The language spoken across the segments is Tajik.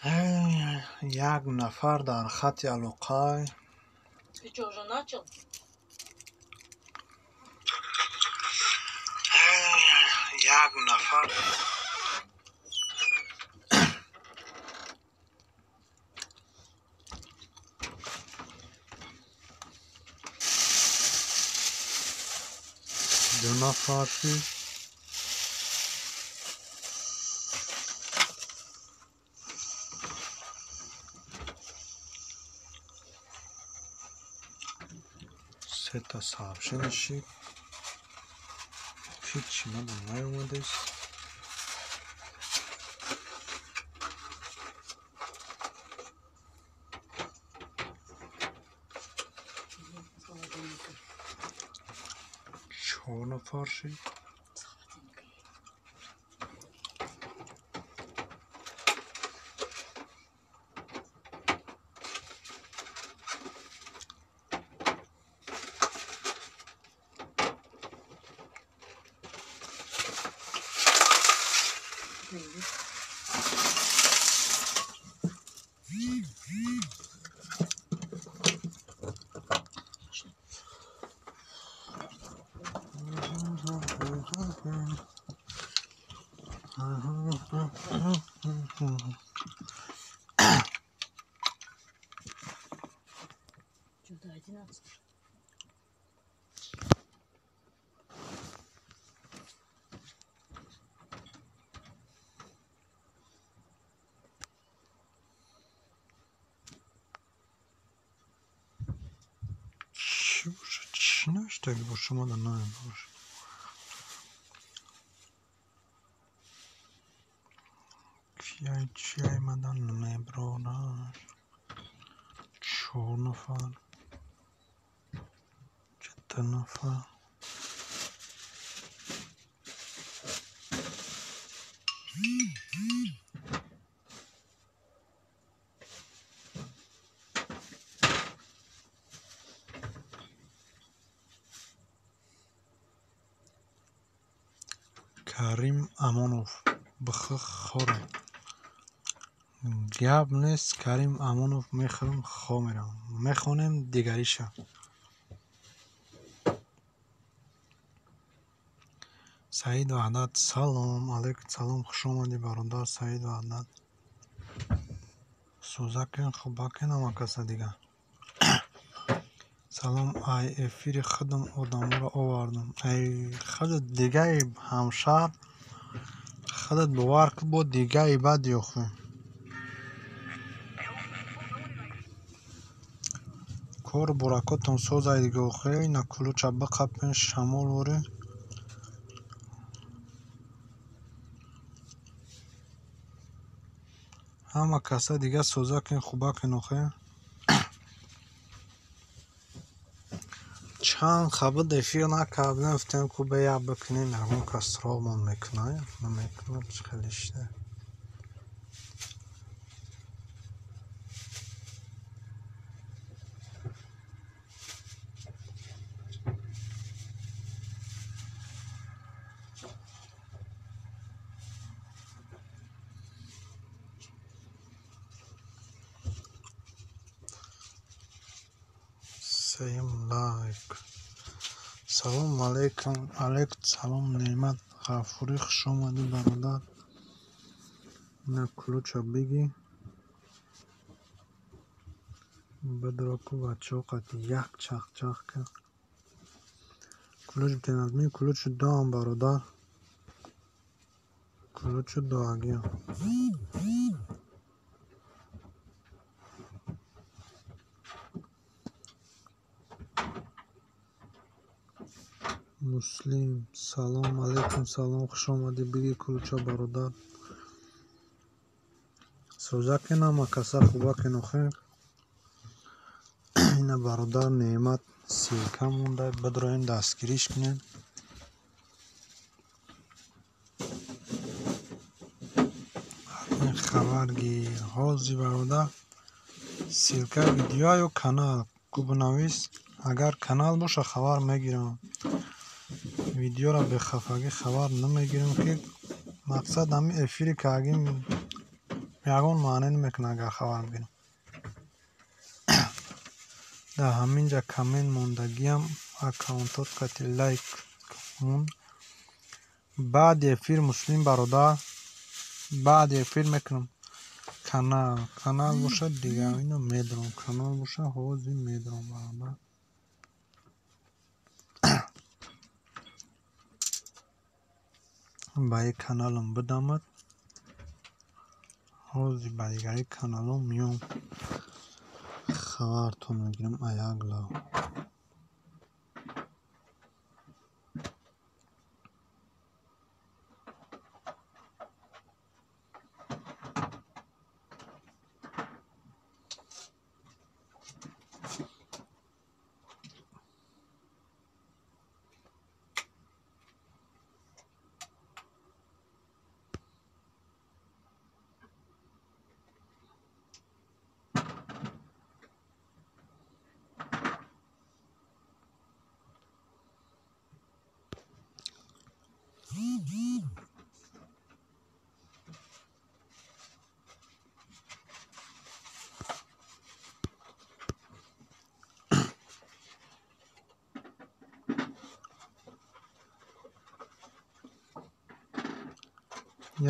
Як нафар дар хати алоқай. Ты что, уже начал? Як нафар. Ду нафар шуд. Сета сообщение шид. Ҳичи мада наёмадест. Чор нафар шид. Что-то 11. Чӣ бошад? Чӣ навиштагӣ боша? Мада намебошад. Кияй чияй мада намеброрад. Чор нафар. Чита нафар. Карим Амонов. Бх хоре. Гап нест, Карим Амонов мехӯрам, хо меравам. Мехонем дигариша. Саид Ваҳдат, салом. Алайкум салом, хуш омадӣ бародар Саид Ваҳдат. Сӯзакен, хубакен ҳама каса дига. Салом, ай эфири худам одаморо овардам. Ай худат дигаи ҳамшаҳр, худат бовар кун, бо дигаи бад ёфтем. Кору буракотон созай дига охе, ина кулуча биқапен шамол воре. Ҳама каса дига созакен, хубакен охе. Чанд хабар эфир накардем, гуфтем ку бея бикунем, ягон кас суроғмон мекунад, намекунад, чӣ хеле шуда. Сеюм лайк. Салом алейкум, алейкум салом, Неъмат Ғафурӣ, хуш омадӣ бародар. Ина кулуча бигӣ. Бидро ку бачаҳо қати як чақ-чақ кар. Кулуч битен аз мин кулучу дуам бародар. Кулучу дуагиам. Муслим, салом алейкум, салом, хуш омадӣ, бигӣ кулуча бародар. Сӯзакен ҳама каса хубакен охе. Ина бародар Неъмат ссылка монда, бидроем дастгириш кунем. Ҳатман хабар гир. Ҳозир бародар ссылка видео ё канал ку бинавис. Агар канал боша хабар мегирам. Видеоро бехафагӣ хабар намегирам, ки мақсад ҳамин эфири кардагим Ягон маъне намекунад, агар хабар бигирам. Дар ҳамин ҷа коммент мондагиам, аккаунтот қати лайк мон. Баъди эфир, Муслим бародар, баъди эфир мекунам. Канал бошад, дигар ино медорам. Канал бошад, ҳозир медорам, бародар. Ба ин каналам бидамад, ҳозир ба дигари каналҳо меом, хабартон мегирам аяк лав.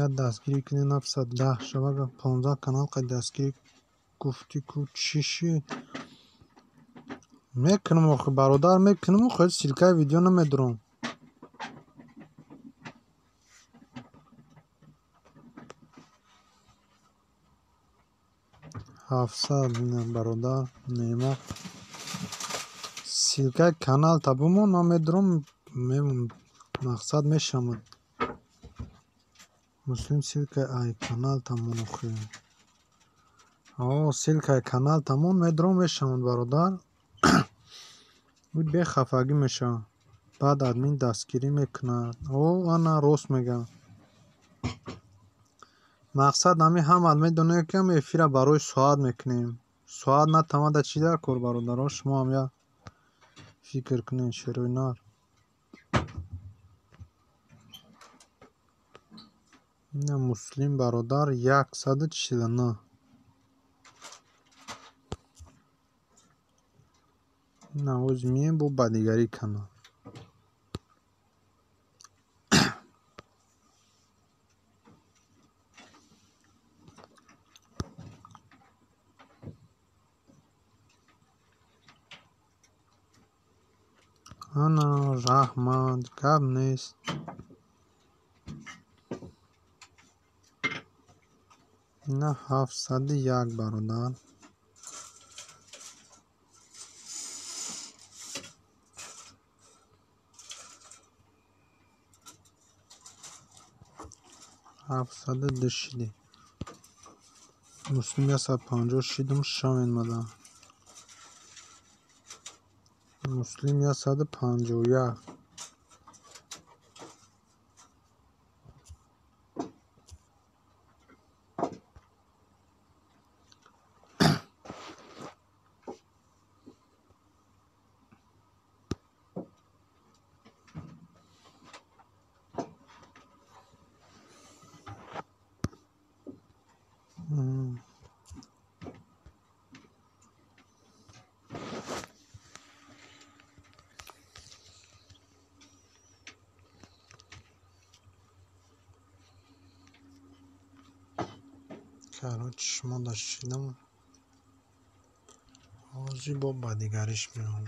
Як дастгирӣ кунед, 710 шавага 15 канал қад дастгирӣ гуфтӣ ку чӣ шид? Мекунам охи бародар, мекунам охи, ссылкаи видео намедорам. Ҳафтсад бародар, неъмат. Ссылкаи канал та бимон, ман медорам, мақсад мешавад. Муслим, ссылкаи ай канал тамон охи. Ссылкаи канал тамон медорам, мешавад бародар. Бехафагӣ мешавад. Баъд админ дастгирӣ мекунад. Ана рост мегӯям. Мақсад ҳамин ҳамат медонед, ки ҳам эфира барои соат мекунем. Соат натамада чӣ дар кор, бародаро? Шумо ҳам як фикр кунед, шерои нар. Ина Муслим бародар 149. Ина ҳоз меем бо ба дигари канал. Ана раҳмат, гап нест. Ина 701 бародар. 702 шиди. Муслим 150 шидум, шавен мада. Муслим 151. Короче, шумо дашидам. Ҳозир бо ба дигариш меом.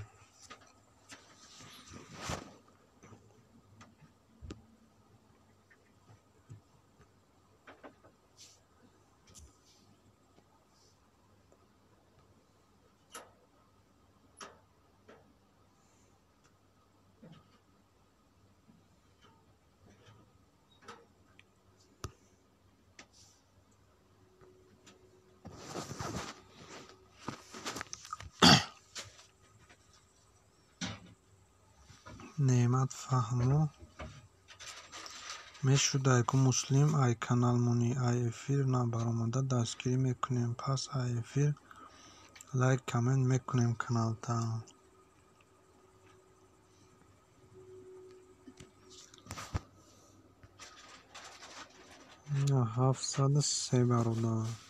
Неъмат фаҳмо мешуд, айку Муслим ай каналмони ай эфир набаромада дастгирӣ мекунем, пас ай эфир лайк коммент мекунем каналта. 703 бародар.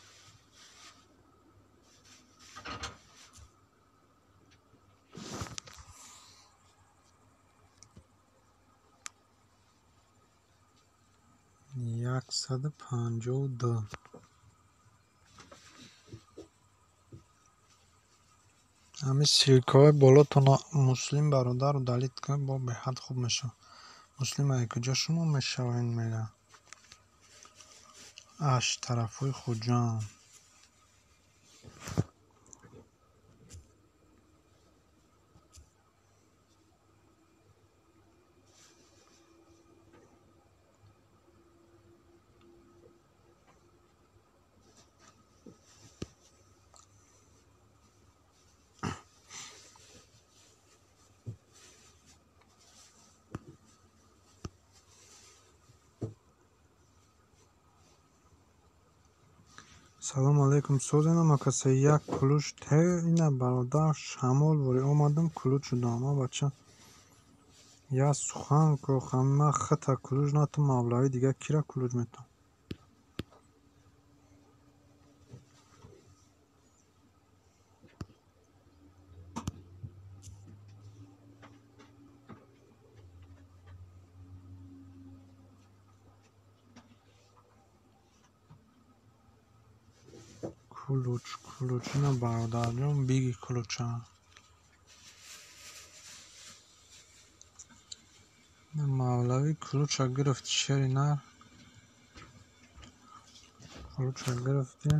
152. Ҳамин ссылкаҳои болотонро Муслим бародар удалить кунед, бо беҳад хуб мешавад. Муслим ай куҷо шумо мешавед мега? Аш тарафҳои Хуҷанд. Салом алейкум, созенам акаса як кулуч те ина бародар шамол вори омадам кулуч шудам. А бача я сухан кохам ма хата кулуч нату мавлавӣ дига кира кулуч метам. Кулуч, кулуч, ина бародарҷон биги кулуча. Мавлавӣ кулуча гирифт шери нар. Кулуча гирифти.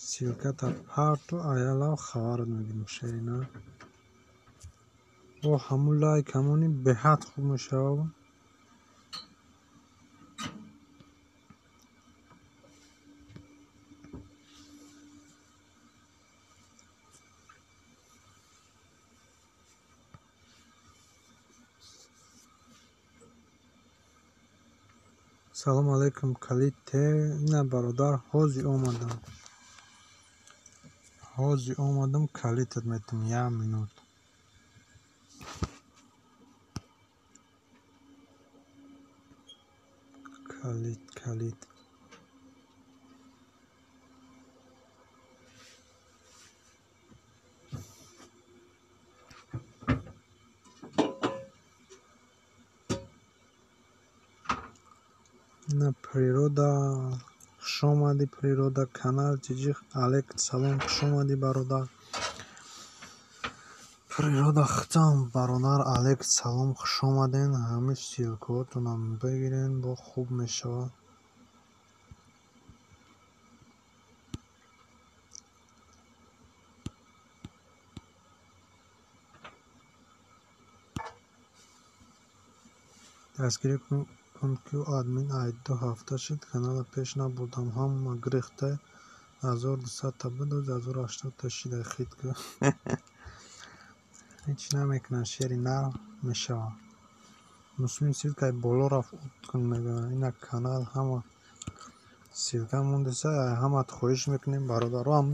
Ссылката парту аялав хабарат мегирим шери нар. Бо ҳамун лайк ҳамони беҳад хуб мешавад. Салом алейкум, калид те ина бародар ҳозир омадам. Ҳозир омадам калидат метам як минут. Калид, калид. Ина природа хуш омадӣ природа канал тиҷи алек салом хуш омадӣ бародар. Природа хитам бародар алек салом хуш омаден. Ҳамин ссылкаҳотонам бигирен бо хуб мешавад. Дастгирӣ кун ки админ ай 2 ҳафта шуд канала пеш набурдам. Ҳама гирифта 1200 та буд, 1080 та шида хит ку. Ҳеҷ намекунад шери нарм мешавад. Муслим ссылкаи боло рафт кун мега. Ина канал ҳама ссылка мондеса ҳамат хоҳиш мекунем бародарам.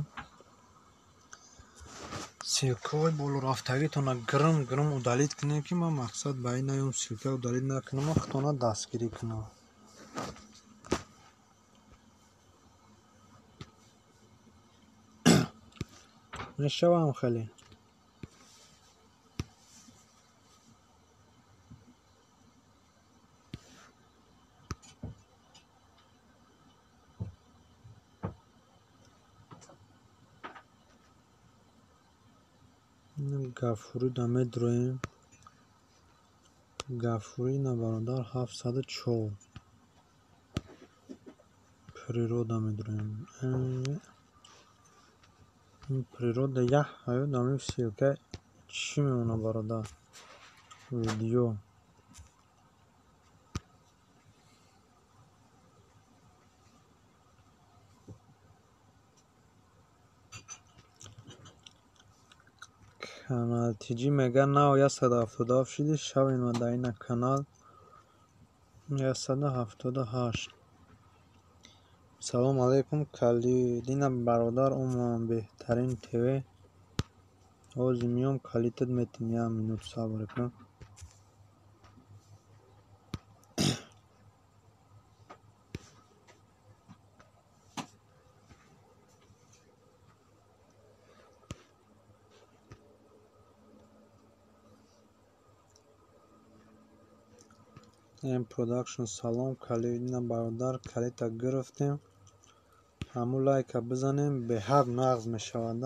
Ссылкаҳои болорафтагитонро гирм гирм удалить кунем ки ман мақсад ба ин наём ссылка удалить накунам, худтона дастгирӣ кунам. Мешавам хеле. Гафурӣ да медроем. Гафурӣ ина бародар 704. Природа медроем. Ин природа як ҳаёт ҳамин ссылка чӣ мемонад бародар? Видео. Канал тиҷи мега нав 177 шуди шавем дар ина канал 178. Салом алейкум калидина бародар омадам беҳтарин ТВ. Ҳозир меом калидат метам як минут сабр кун. М Production салом калидина бародар калита гирифтем. Ҳамун лайка бизанем беҳад нағз мешавад.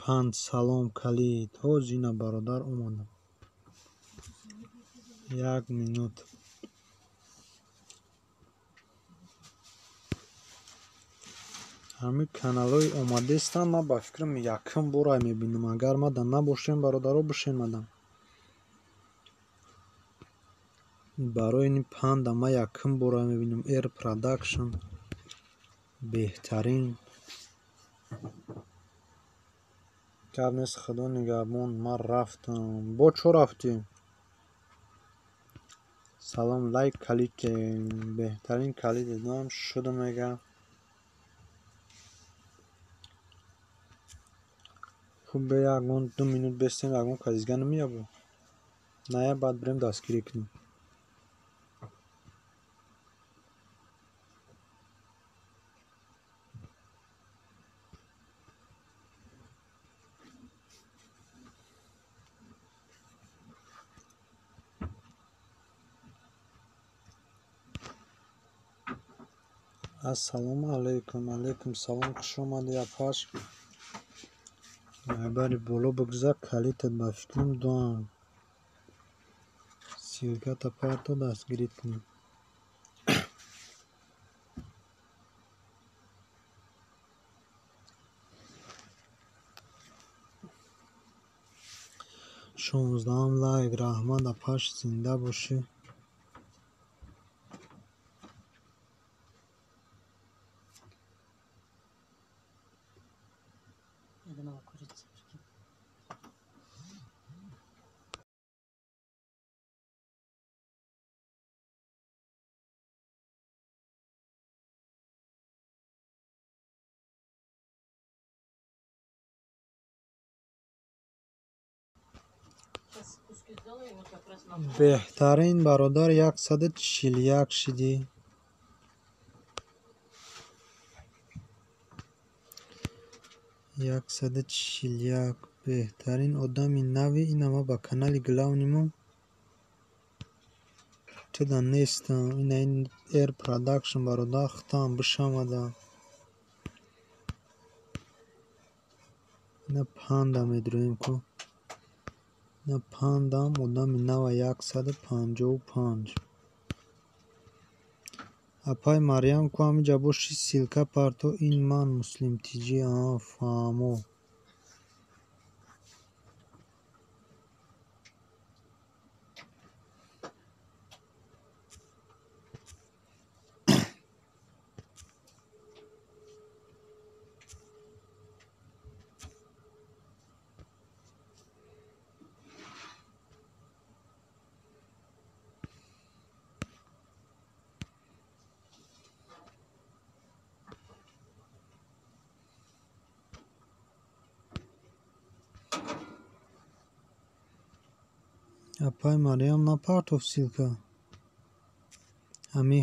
Панд салом калид. Ҳозина бародар омадам. Як минут. Ҳамин каналҳои омадестанд, ман ба фикрам якум бора мебинам. Агар мадан набошем бародаро бишен мадам. Барои ин панда ман якум бора мебинам. Air Production беҳтарин. Гап нест, худо нигаҳбон. Ман рафтам. Бо чо рафтӣ? Салом лайк калид беҳтарин калид дидам шуда мега. Хуб бе ягон 2 минут бестем ягон казизга намеябо. Ная баъд бирем дастгирӣ кунем. Ассалому алайкум. Алайкум салом. Хуш омадӣ апаш. Айбари боло бигзар калитат ба фикрам дуам. Силката парто дастгирит кунем. Шонздаҳум лайк. Раҳмат апаш, зинда бошӣ. Беҳтарин бародар 141 шидӣ. 141 беҳтарин одами нави инама ба канали главнимо туда нестам. Ина ин Air Production бародар хутам бишамада. Ина панда медроем ку. На пандам одами нава 155. Апай Марьям ку ҳамиҷа боши ссылка парто ин ман Муслим ТЖ. Фаҳмо. Апай Марьям напартов ссылка. Ҳами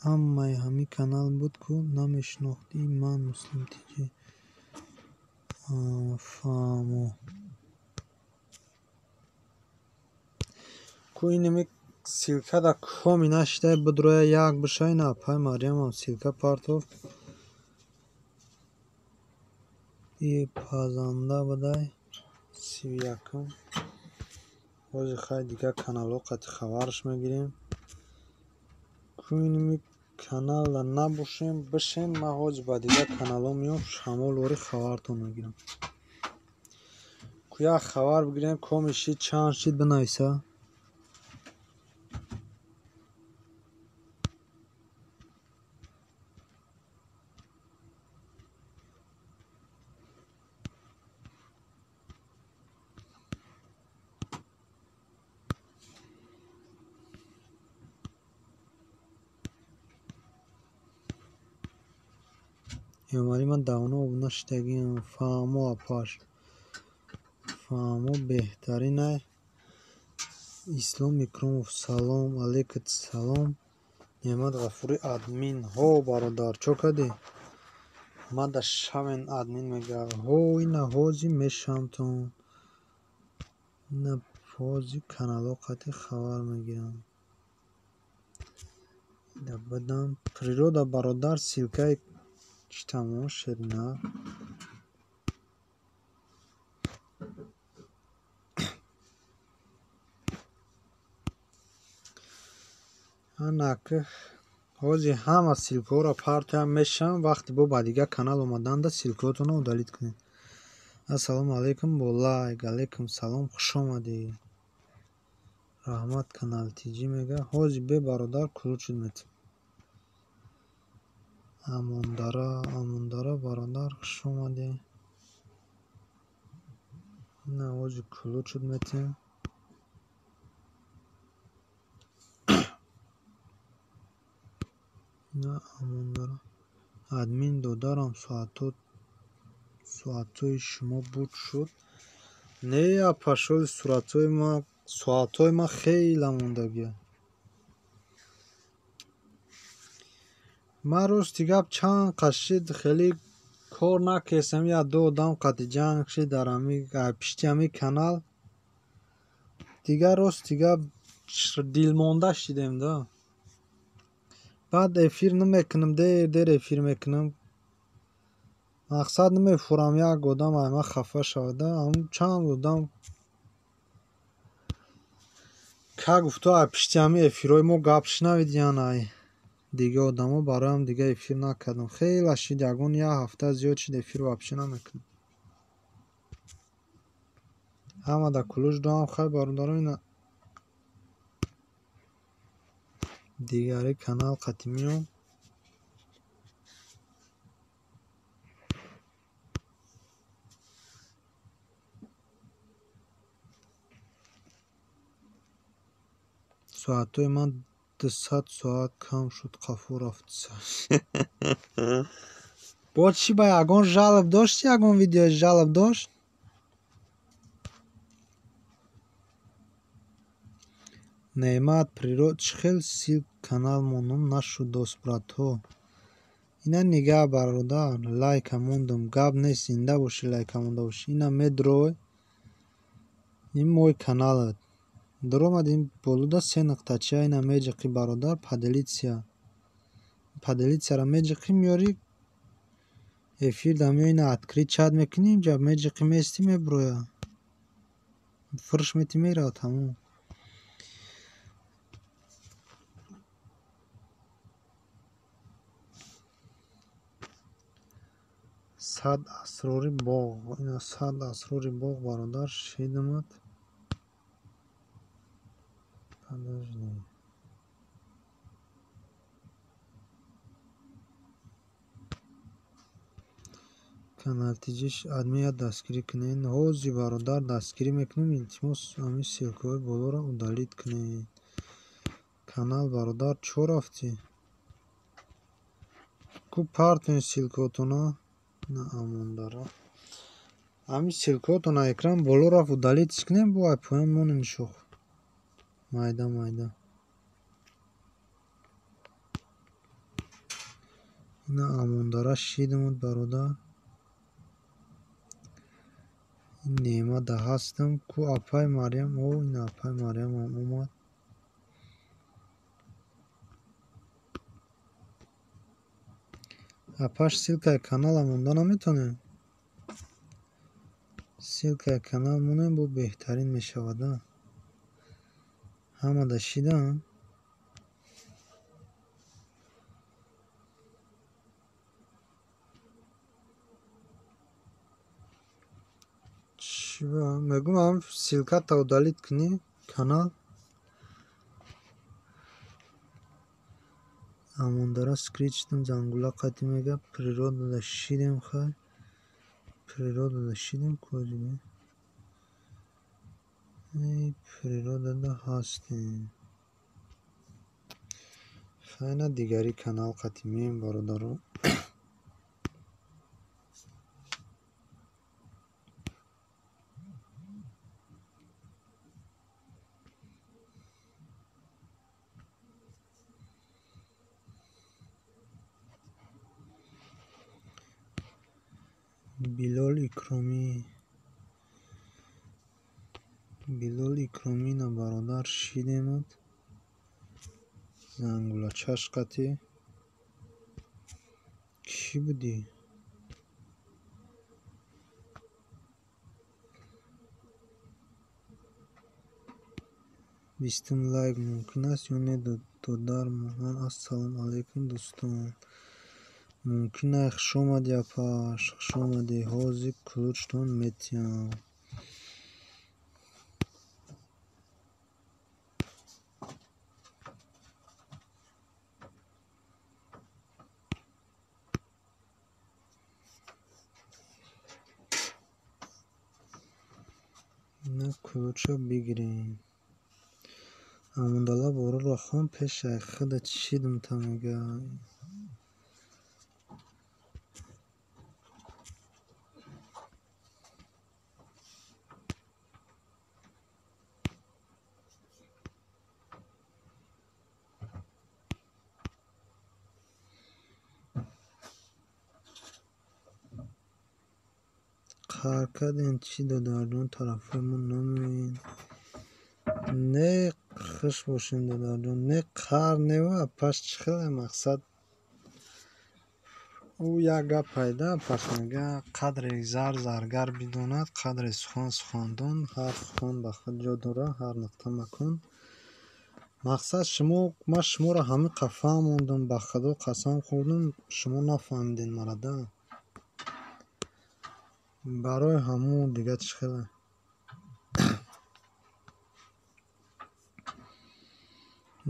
ҳамаи ҳами канал буд ку намешинохтӣ ман Муслим ТЖ. Фаҳмо. Ку инами ссылка да коми нашидай бидроя як бишай на апай Марьямам ссылка партов. И пазанда будай 31. Ҳозир хай дигар каналҳо қати хабарш мегирем. Ку инами каналда набошем бишен ман ҳозир ба дигар каналҳо меом шамол вори хабартон мегирам. Ку як хабар бигирем коми шид чанд шид бинависа. Эмомалӣ ман давно обуна шудагиам. Фаҳмо апаш. Фаҳмо беҳтаринай. Ислом Икромов салом алейкум салом. Неъмат Ғафурӣ админ. Ҳо бародар чо кардӣ? Ман да шавен админ мега. Ҳо ина ҳози мешавамтон. Ина ҳози каналҳо қати хабар мегирам. Ина бадам. Природа бародар ссилкаи читамо шерина. Анак ҳози ҳама ссилкаҳоро партоям мешавам. Вақте бо ба дигар канал омаданда ссилкаҳотонро удалить кунед. Ассалому алайкум бо лайк. Алайкум салом, хуш омадӣ. Раҳмат канал ТЖ мега. Ҳози бе бародар ключ метим. Амондара, Амондара бародар хуш омадӣ. На ҳози ключ метим. На Амондара. Админ додарам соатҳои шумо буд шуд. Не апашоли суратҳои ма соатҳои ма хеле мондагия. Ман рости гап чанд қашид хеле кор накесам, як ду одам қати ҷанг шид дар ҳами пишти ҳами канал. Дигар рости гап дилмонда шидем да. Баъд эфир намекунам, дер дер эфир мекунам. Мақсад намефурам як одам ай ман хафа шавада. Ҳамун чанд одам ка гуфто ай пишти ҳами эфирҳои мо гап шунавидиян ай дига одамо бароям дига эфир накардам. Хеле шид ягон як ҳафта зиёд шид эфир вообще намекунам. Ҳама да кулуш дуам хай бародаро ина дигари канал қати миём. Соатҳои ман 200 соат кам шуд, қафо рафт. Бо чӣ ба ягон жалоб дошт? Ягон видеои жалоб дошт? Неъмат природ чӣ хел сил канал монум нашуд дӯст братҳо. Ина нигаҳ бародар, лайка мондум, гап нест, зинда бошӣ лайка монда бошӣ. Ина медрой, ин мой каналат. Даромад ин болуда се нуқтача, ина меҷиқӣ бародар, поделиться. Поделиться-ро меҷиқӣ меёрӣ, эфир да меёй, ина открыть чат мекунӣ, инҷа меҷиқӣ меистӣ меброя. Фурш метӣ меравад тамом. Сад асрори боғ. Ина сад асрори боғ бародар шидамад. Подожди. Канал ТЖ админ дастгирӣ кунед. Ҳози бародар дастгирӣ мекунем. Илтимос ҳамин ссилкаҳои болоро удалить кунед. Канал бародар чо рафтӣ? Ку партоен ссилкаҳотона? На Амондара. Ҳамин ссилкаҳотона экран боло рафт удалить кунем, бо ай поён монем шох. Майда майда. Ина Амондара шидамуд бародар. Ин неъмат ҳастам. Ку апай Марьям? О, ин апай Марьямам омад. Апаш ссилкаи канала монда наметонем? Ссилкаи канал монем бо беҳтарин мешавад. Ҳамада шидаам. Чӣ мегӯм ҳам ссилката удалить кунӣ канал. Амондара скрит шидам, зангула қати мега. Природада шидем хай. Природада шидем козиме. Эй, природада ҳастем. Хайна дигари канал қати меем бародаро. Билол Икромӣ. Билол Икромӣ на бародар шидемад. Зангулачаш қатӣ. Кӣ будӣ? Бистум лайк мумкин аст ё не, додар ман? Ассалому алайкум, дӯстон. Мумкин ай. Хуш омадӣ, апаш, хуш омадӣ. Ҳозир ключтон метиҳам. На, ключа бигирем. Амондала бороро хон пешай худа чидм та мега. Қаҳр кардем чӣ, додарҷон, тарафҳои мо намеоед? Не, хуш бошем, додарҷон. Не, қаҳр неву апаш, чӣ хеле мақсад. Ӯ як гап пайда, апаш мега: қадри зар заргар бидонад, қадри сухан сухандон, ҳар сухан ба худ ҷо дорад, ҳар нуқта макон. Мақсад шумо, ман шуморо ҳамин қа фаҳмондам, ба худо қасам хӯрдам, шумо нафаҳмидед мара да. Барои ҳамун дига чӣ хеле.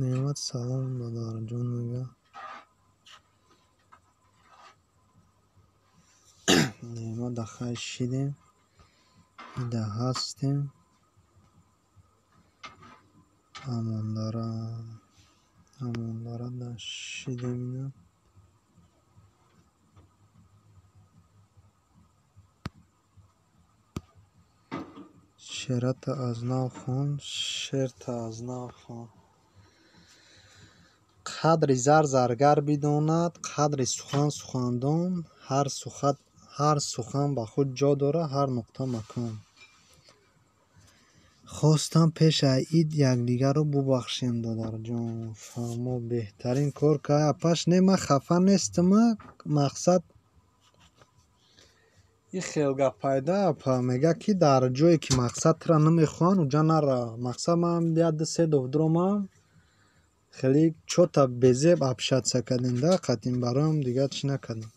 Неъмат салом, додарҷон, мега. Неъмат да хай шидем, ида ҳастем. Амондара, Амондара да шидем ина. Шерата аз нав хон, шерта аз нав хон. Қадри зар заргар бидонад, қадри сухан сухандон, ҳар сухан ба худ ҷо дорад, ҳар нуқта макон. Хостам пеш аз ид якдигарро бубахшем, додарҷон. Фаҳмо, беҳтарин кор ка апаш. Не, ман хафа нестам, мақсад и хел гап пайда, апа мега ки дар ҷое ки мақсад тура намехоҳанд, уҷа нара. Мақсад ман як ду се доф дуромам, хеле чота безеб общаться кардем да қатъин, бароям дигар чӣ накардам.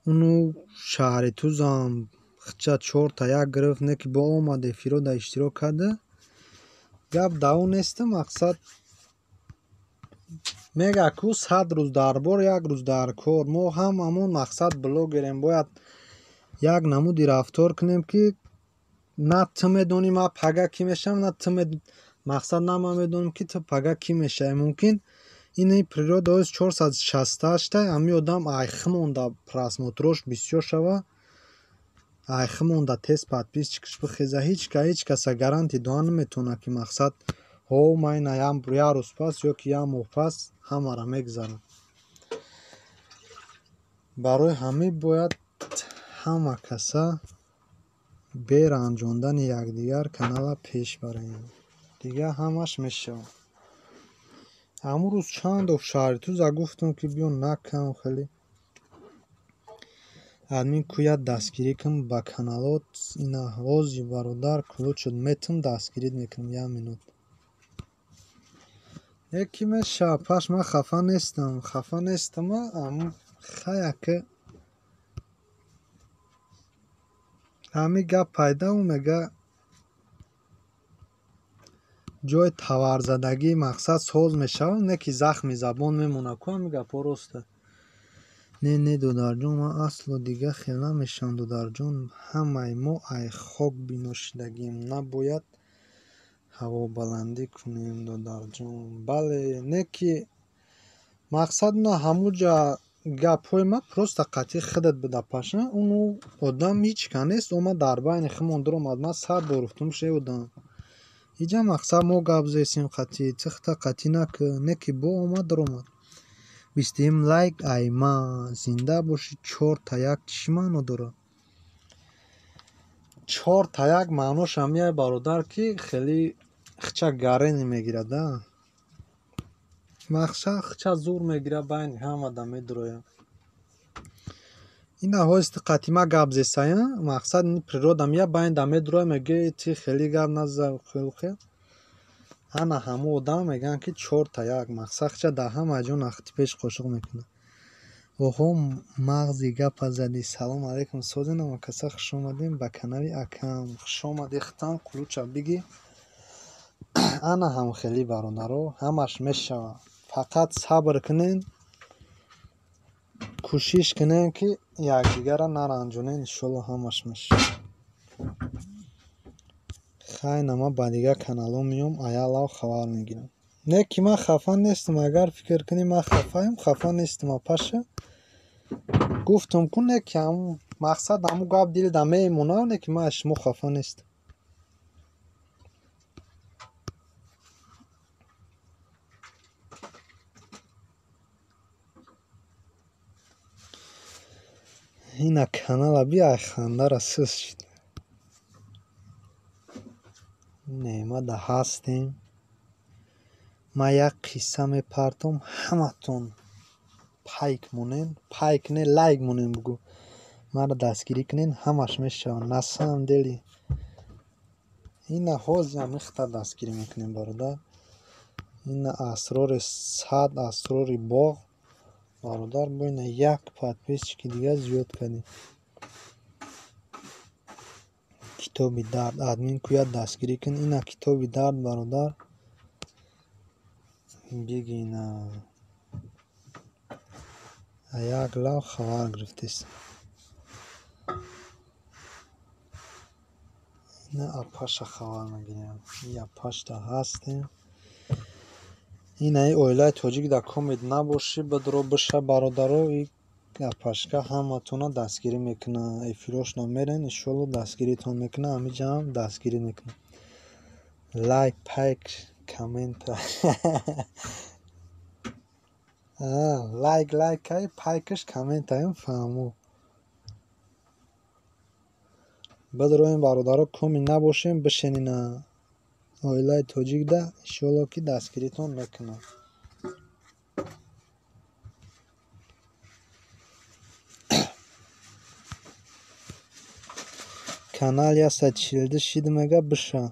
Уну шаҳри Тузам хча чорта як гирифт, не ки бо омад эфиро да иштирок карда. Гап да ӯ нестам, мақсад мега ку 100 рӯз дар бор, як рӯз дар кор. Мо ҳамамон мақсад блогерем, бояд як намуди рафтор кунем ки на ту медонӣ ман пага кӣ мешавам, на ту мақсад на ман медонам ки ту пага кӣ мешавӣ. Мумкин ини природа оз 468 ҳамин одам айхӣ монда просмотрош бисёр шава, айхӣ монда тез подписчикаш бихеза. Ҳеҷ каса гарантия дода наметавонад ки мақсад ҳо ман ина як рӯз пас ё ки як моҳ пас ҳамаро мегзарам. Барои ҳамин бояд ҳама каса бе ранҷондани якдигар канала пеш барем. Дигар ҳамаш мешавад. Ҳамун рӯз чанд доф шаҳри Туза гуфтам ки биё накам хеле. Админ кӯяд дастгирӣ кун ба каналот. Ина ҳози бародар ключот метам, дастгирит мекунам як минут. Яке мешавад паш, ман хафа нестам, хафа нестам, аммо хаяке ҳамин гап пайда, ӯ мега ҷои таварзадагӣ мақсад соз мешавад, не ки захми забон мемонад ку, ҳамин гапҳо роста. Не, не, додарҷон, ман асло дигар хел намешавам, додарҷон. Ҳамаи мо ай хок бино шудагием, набояд ҳавобаландӣ кунем, додарҷон. Бале, не ки мақсад на ҳамуҷа гапҳои ман просто қатъи худат буда паша. Уну одам ҳеҷ ка нест, омад дар байни химон дуромад, ман 100 бор гуфтум ше одам. Иҷа мақсад мо гап зесем қатъӣ, тихта қатъӣ накӣ, не ки бо омад дуромад. Бистуюм лайк ай ма зинда бошӣ. 4-1 чӣ маъно дорад? 4-1 маънош ҳамияй бародар, ки хеле хча гарени мегирад, а? Мақсад хча зур мегирад, байни ҳамада медурояд. Ина ҳозир қатима гап зесая, мақсад ин природа мия байнда медурояд, мегӯяд ти хеле гап наза хел хел. Ана ҳамо одам мегӯянд ки 4-1 мақсад хча дар ҳама ҷо нахти пеш қошуқ мекунад. Оҳо, мағзи гапа задӣ. Салом алейкум, созинам каса, хуш омадем ба канали акам. Хуш омадӣ, хитам кулуча бигӣ. Ана ҳам хеле бародаро, ҳамаш мешавад. Фақат сабр кунен, кӯшиш кунен, ки якдигарро наранҷонен, иншолло ҳамаш мешавад. Хайна ман ба дигар каналҳо меом, аялав хабар мегирам. Не ки ман хафа нестам, агар фикр кунӣ ман хафаем, хафа нестам, апаша. Гуфтам ку не ки ҳамун мақсад ҳамун гап дилда мемонад, не ки ман аз шумо хафа нестам. Ина канала би ай хандара сис шид. Неъмада ҳастем. Ман як қисса мепартом, ҳаматон пайк монен, пайк не лайк монен бугӯ. Маро дастгирӣ кунен, ҳамаш мешавад. На самом деле. Ина ҳозир ҳам ихта дастгирӣ мекунем бародар. Ина асрори сад асрори боғ. Бародар, бо ина як подписчики дигар зиёд кардем. Китоби дард админ куяд дастгирӣ кун. Ина китоби дард бародар. Бигина. Як лав хабар гирифтест. Ина апаша хабар мегирем. И апашта ҳастем. Ина и оилаи тоҷик дар комед набошӣ, бидро биша бародаро, и апашка ҳаматона дастгирӣ мекунад. Эфирошона мерен, иншолло дастгиритон мекунад, ҳамиҷаам дастгирӣ мекунад. Лайк, пайк, коммент. Лайк, лайк кай, пайкаш, комментаем фаҳмо. Бидроем бародаро, коми набошем, бишенина оилаи тоҷикда, иншолло ки дастгиритон мекунад. Канал 142 шид мега биша.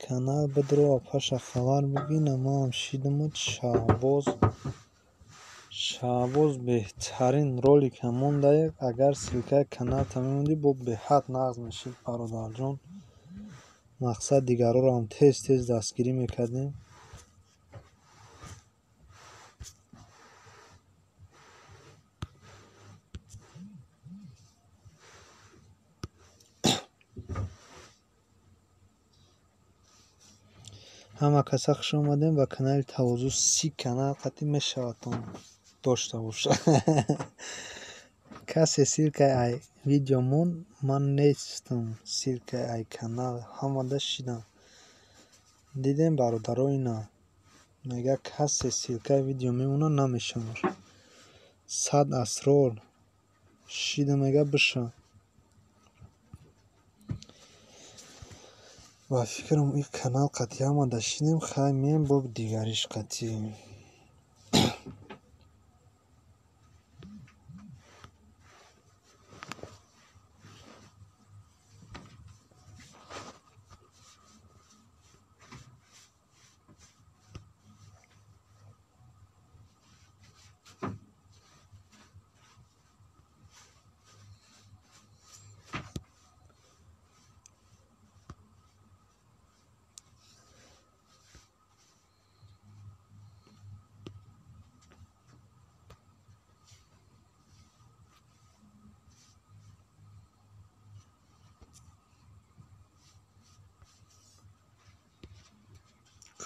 Канал бидро апаша хабар бигина, маам шидимуд. Шаҳбоз, Шаҳбоз беҳтарин ролик ҳамондае. Агар ссилкаи каналта мемондӣ, бо беҳад нағз мешид бародарҷон. Мақсад дигарҳоро ҳам тез тез дастгирӣ мекардем. Ҳама каса хуш омадем ба канали Тавозу. 30 канал қатъи мешавадтон дошта бошад. Касе ссилкаи ай видео монд, ман нестам. Ссилкаи ай канал ҳамада шидам. Дидем бародаро, ина мега касе ссилкаи видео мемонад, намешавад. 100 асрор шида мега биша. Ба фикрам ин канал қатъи ҳамада шидем, хай меем бо дигариш қатъи.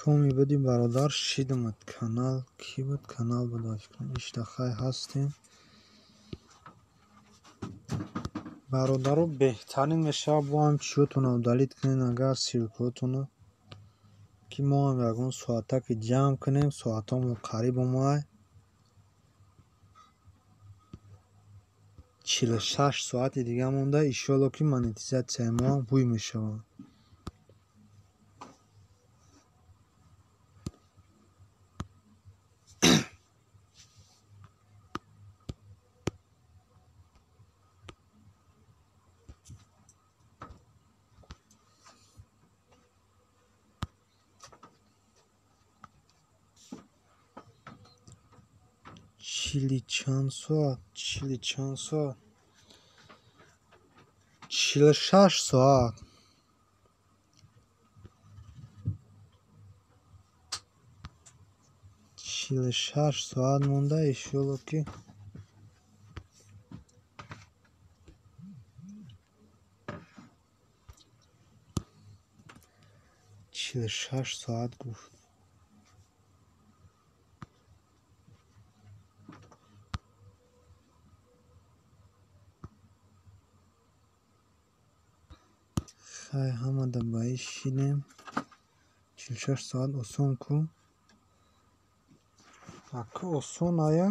Коми буди бародар, шидамад. Канал кӣ буд? Канал буд ба фикрам. Ишта хай ҳастем. Бародаро, беҳтарин мешавад бо ҳам чиётонро удалить кунед, агар ссилкаотонро. Ки мо ҳам ягон соатаке ҷамъ кунем, соатҳомон қариб омад. 46 соати дига монда, иншоалло ки монетизатсияи мо ҳам ҳуй мешавад. Чили чанд соат, чили чанд соат, 46 соат. 46 соат монда, иншоалло ки 46 соат гуфт. Хай, ҳамада ба иш шидем. 46 соат осон ку? Ака, осон ая?